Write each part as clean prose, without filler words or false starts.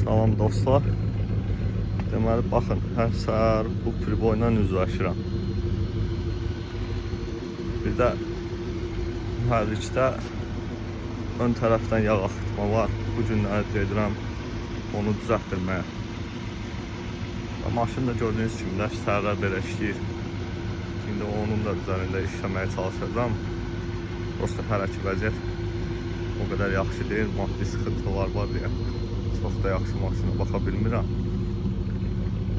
Salam dostlar. Deməli, baxın, hər səhər bu priboyla üzləşirəm. Bir də mühərrikdə ön tərəfdən yağ axıtma var. Bu günləri gedirəm onu düzəltdirməyə. Və maşın da gördüyünüz kimi də səhərlər belə işləyir. İndi onun da üzərində işləməyə çalışacağam. Prosta hələ ki vəziyyət o qədər yaxşı deyil, maddi sıxıntılar var deyə çox da yaxşı maşına baxa bilmirəm.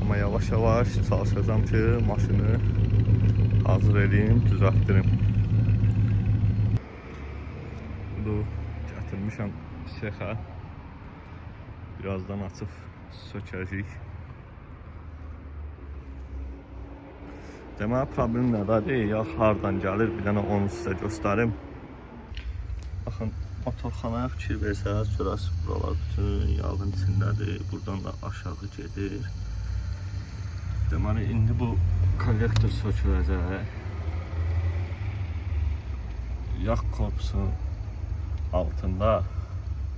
Amma yavaş-yavaş çalışacağam ki, maşını hazır edeyim, düzəltdirim. Budur, gətirmişəm sexə. Birazdan açıb sökəcəyik. Deməli, problem nədədir? Yağ hardan gəlir? Bir dənə onu sizə göstərim. Baxın, motorxanaya fikir versəniz görərsiniz, buralar bütün yağın içindədir. Buradan da aşağı gedir. Deməli, indi bu kollektor söküləcək. Yağ korpusunun altında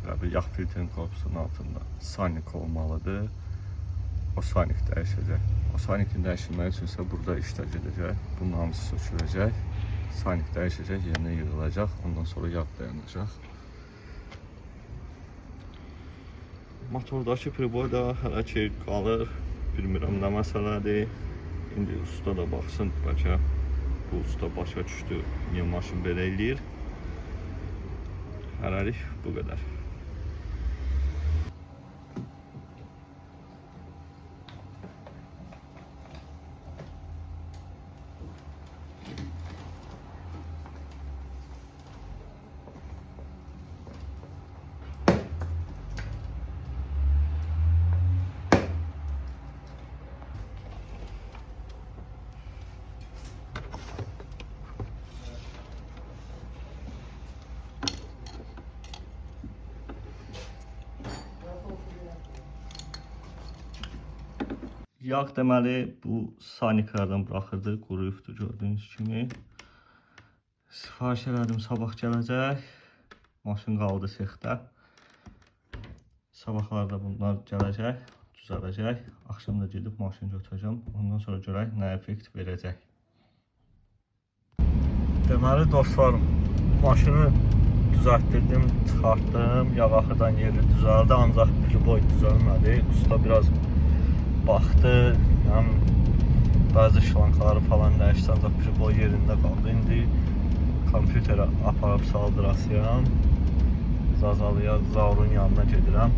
və bir yağ filtrinin korpusunun altında sanik olmalıdır. O sanik dəyişəcək. O sanikin dəyişilməyi üçün isə burada işlər gedəcək. Bunun hamısı söküləcək. Sanik dəyişəcək, yerinə yığılacaq. Ondan sonra yağ dayanacaq. Motordakı priboy da hələ ki qalır. Bilmirəm nə məsələdir. İndi usta da baxsın, bəlkə bu usta başa düşdü niyə maşın belə eləyir. Hələlik bu qədər. Yağ deməli bu saniklərdən buraxırdı, quruyubdu gördüyünüz kimi. Sifariş elədim, sabah gələcək. Maşın qaldı sexdə. Sabahlarda bunlar gələcək, düzələcək. Axşam da gedib maşın götürəcəm. Ondan sonra görək nə effekt verəcək. Deməli dostlarım, maşını düzəltdirdim, çıxartdım. Yağ axıdan yeri düzəldi, ancaq priboy düzəlmədi. Usta biraz baxdı, yəni bəzi şlankları falan dəyişdi, ancaq priboy yerində qaldı. İndi kompüterə aparıb saldırasıyam. Zazalıya, Zaurun yanına gedirəm.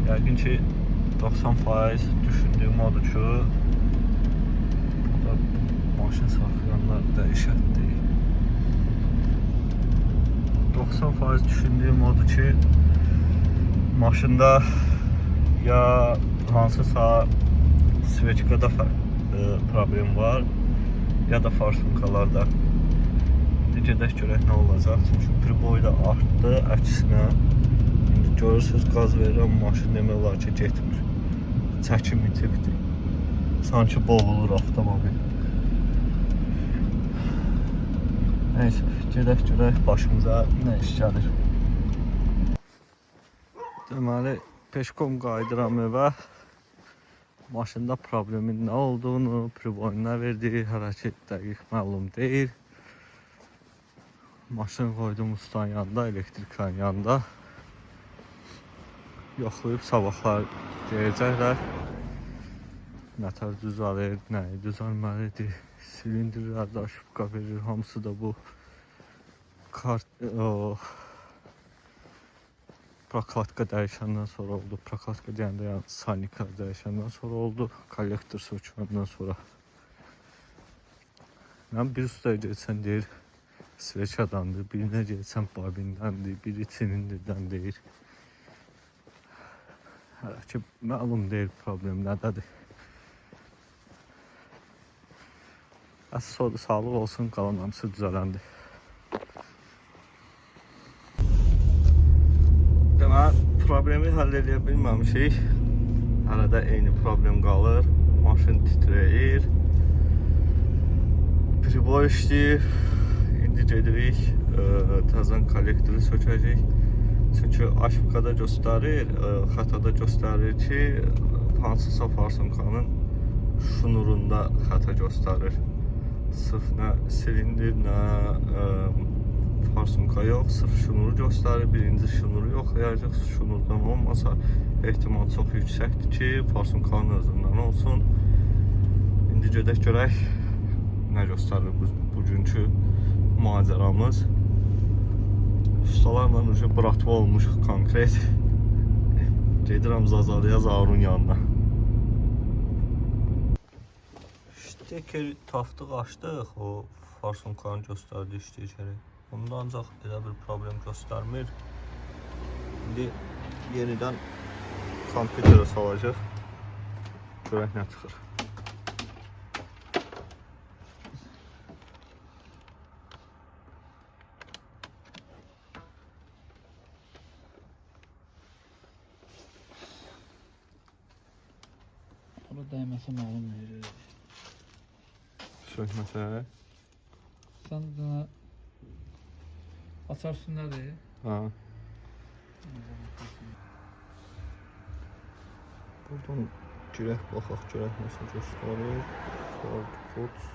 Yəqin ki 90% düşündüyüm odur ki, burada maşın saxlayanlar dəhşətdir. 90% düşündüyüm odur ki, maşında ya hansısa sveçkada problem var ya da farsunkalarda. İndi gedək görək nə olacaq. Çünki priboy da artdı, əksinə. İndi görürsünüz, qaz verirəm, maşın demək olar ki, getmir. Çəkim itibdir. Sanki boğulur avtomobil. Neyse, gedək görək başımıza nə iş gəlir. Deməli, peşkom qayıdıram evə. Maşında problemin nə olduğunu, priboyun nə verdiyi hələ ki dəqiq məlum deyil. Maşın qoydum ustanın yanında, elektrikanın yanında. Yoxlayıb sabahlar deyəcəklər. Nətər düzəlir, nəyi düzəlməlidir. Silindirlərdə aşıbqa verir, hamısı da bu kart, prokladka dəyişəndən sonra oldu. Prokladka deyəndə yəni sanika dəyişəndən sonra oldu. Kollektor söküləndən sonra. Yəni bir ustaya getsən deyir sveçadandır, birinə getsən babindəndir, biri silindirdən deyir. Hələ ki məlum deyil problem nədədir. Əsas odur, sağlıq olsun, qalan hamısı düzələndi. Deməli, problemi həll eləyə bilməmişik. Hələ də eyni problem qalır. Maşın titrəyir. Priboy işləyir. İndi gedirik, təzən kollektoru sökəcəyik. Çünki aşıqada göstərir, xətada göstərir ki, hansısa farsunkanın şnurunda xəta göstərir. Sırf nə silindir, nə farsunka yox, sırf şnuru göstərir. Birinci şnuru yoxlayacaq. Şnurdan olmasa ehtimal çox yüksəkdir ki, farsunkanın özündən olsun. İndi gedək görək nə göstərir bu bugünkü macəramız. Ustalarla uca bratva olmuşuq konkret. Gedirəm Zazalıya Zaurun yanına. Şteker tapdıq, açdıq. O farsunkanı göstərdi ştekeri. Onda ancaq elə bir problem göstərmir. İndi yenidən kompüterə salacaq. Görək nə çıxır. Ora dəyməsə məlum verir. Sökməsə. Sən dənə açar üstündədir. Ha. Buradan girək baxaq görək nəsə göstərir. Ford kod.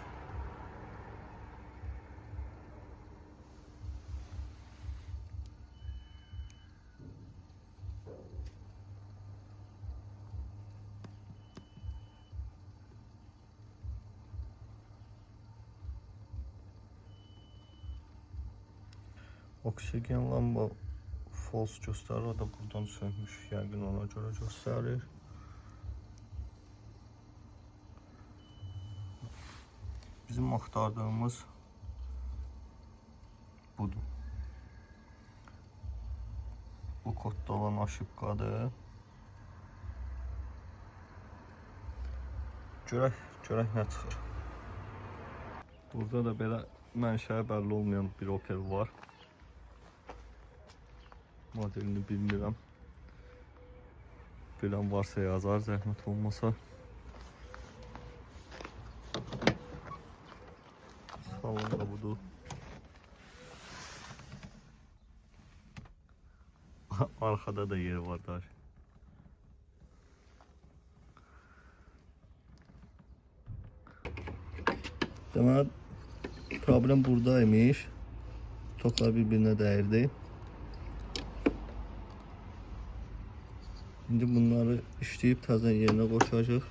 Oksigen lamba false göstərir. O da buradan sönmüş. Yəqin ona görə göstərir. Bizim axtardığımız budur. Bu kodda olan aşıbqadır. Görək nə çıxır. Burada da belə mənşəyi bəlli olmayan bir Opel var. Modelini bilmirəm. Bilən varsa yazar, zəhmət olmasa. Salon da budur. Arkada da yeri var daha. Deməli problem buradaymış. Toklar birbirine dəyirdi. İndi bunları işləyib təzədən yerinə qoşacağıq.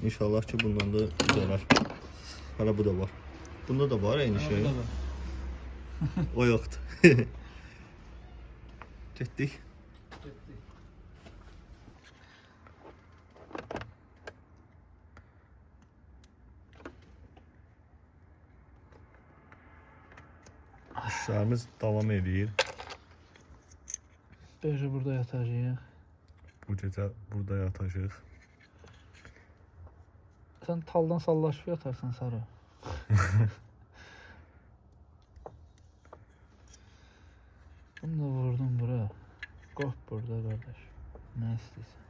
İnşallah ki bundan da düzələr. Hələ bu da var. Bunda da var eyni şey. Bu da var. O yoxdur. Getdik. Getdik. İşlərimiz davam eləyir. Bejə burada yatacağıq. Bu gecə burada yatacağıq. Sən taldan sallaşıb yatarsan Sarı. Bunu da vurdum bura. Qop burada qardaş. Nə istəyirsən?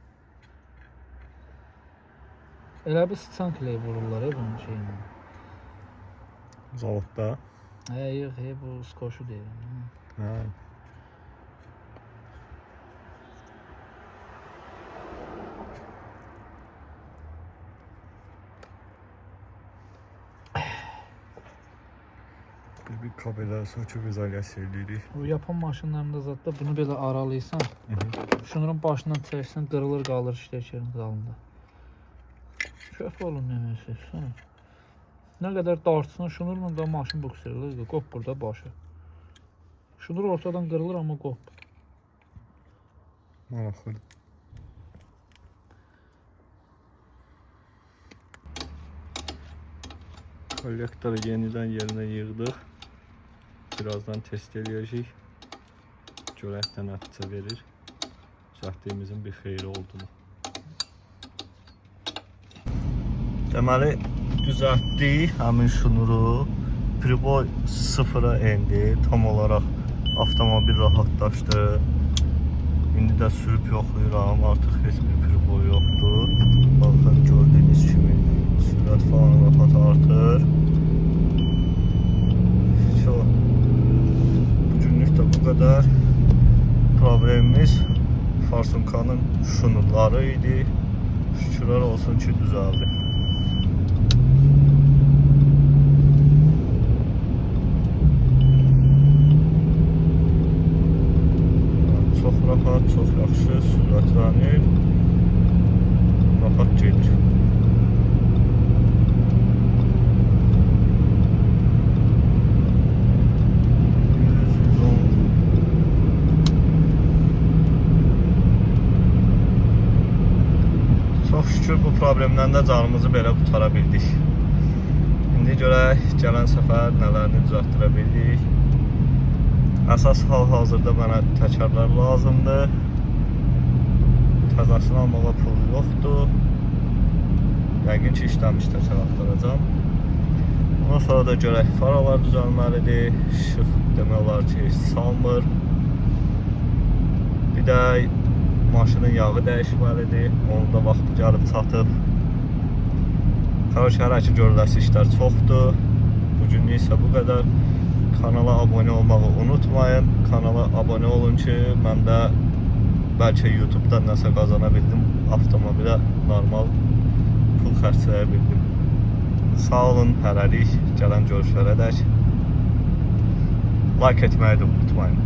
Elə bir sıçan kleyi vururlar bunun şeyinə. Zavodda. Hə, yox, hey, bu skoşu deyirəm. Hə. Bir kabelləri söküb izolyasiya eləyirik. Bu yapon maşınlarında zətdə bunu belə aralayırsan, şunun başından çəksən qırılır qalır ştekerin dalında. Çöp olun nəməsi, sonra. Nə qədər dartsın şunurla da maşın buksirlir, qop burada başı. Şunur ortadan qırılır amma qop. Maraqlıdır. Kollektoru yenidən yerinə yığdıq. Birazdan test eləyəcəyik. Görək nə nəticə verir. Düzəltdiyimizin bir xeyri oldu mu? Deməli, düzəltdik həmin şnuru. Priboy sıfıra endi. Tam olaraq avtomobil rahatlaşdı. İndi də sürüb yoxlayıram. Artıq heç bir priboy yoxdur. Baxın gördüyünüz kimi sürət falan rahat artır. Bugünlük də bu qədər. Problemimiz farsunkanın şunurları idi. Şükürlər olsun ki, düzəldi. Çox rahat, çox yaxşı sürətlənir. Rahat gedir. 100, 110. Çox şükür bu problemdən də canımızı belə qurtara bildik. İndi görək gələn səfər nələrini düzəltdirə bildik. Əsas hal-hazırda mənə təkərlər lazımdır. Təzəsini almağa pul yoxdur. Yəqin ki, işləmiş təkər axtaracağam. Ondan sonra da görək faralar düzəlməlidir. İşıq demək olar ki, salmır. Bir də maşının yağı dəyişməlidir. Onun da vaxtı gəlib çatıb. Qarış hələ ki görüləsi işlər çoxdur. Bugünlük isə bu qədər. Kanala abunə olmağı unutmayın. Kanala abunə olun ki, mən də bəlkə YouTube-dan nəsə qazana bildim. Avtomobilə normal pul xərcləyə bildim. Sağ olun, hələlik. Gələn görüşlərə dək. Like etməyi də unutmayın.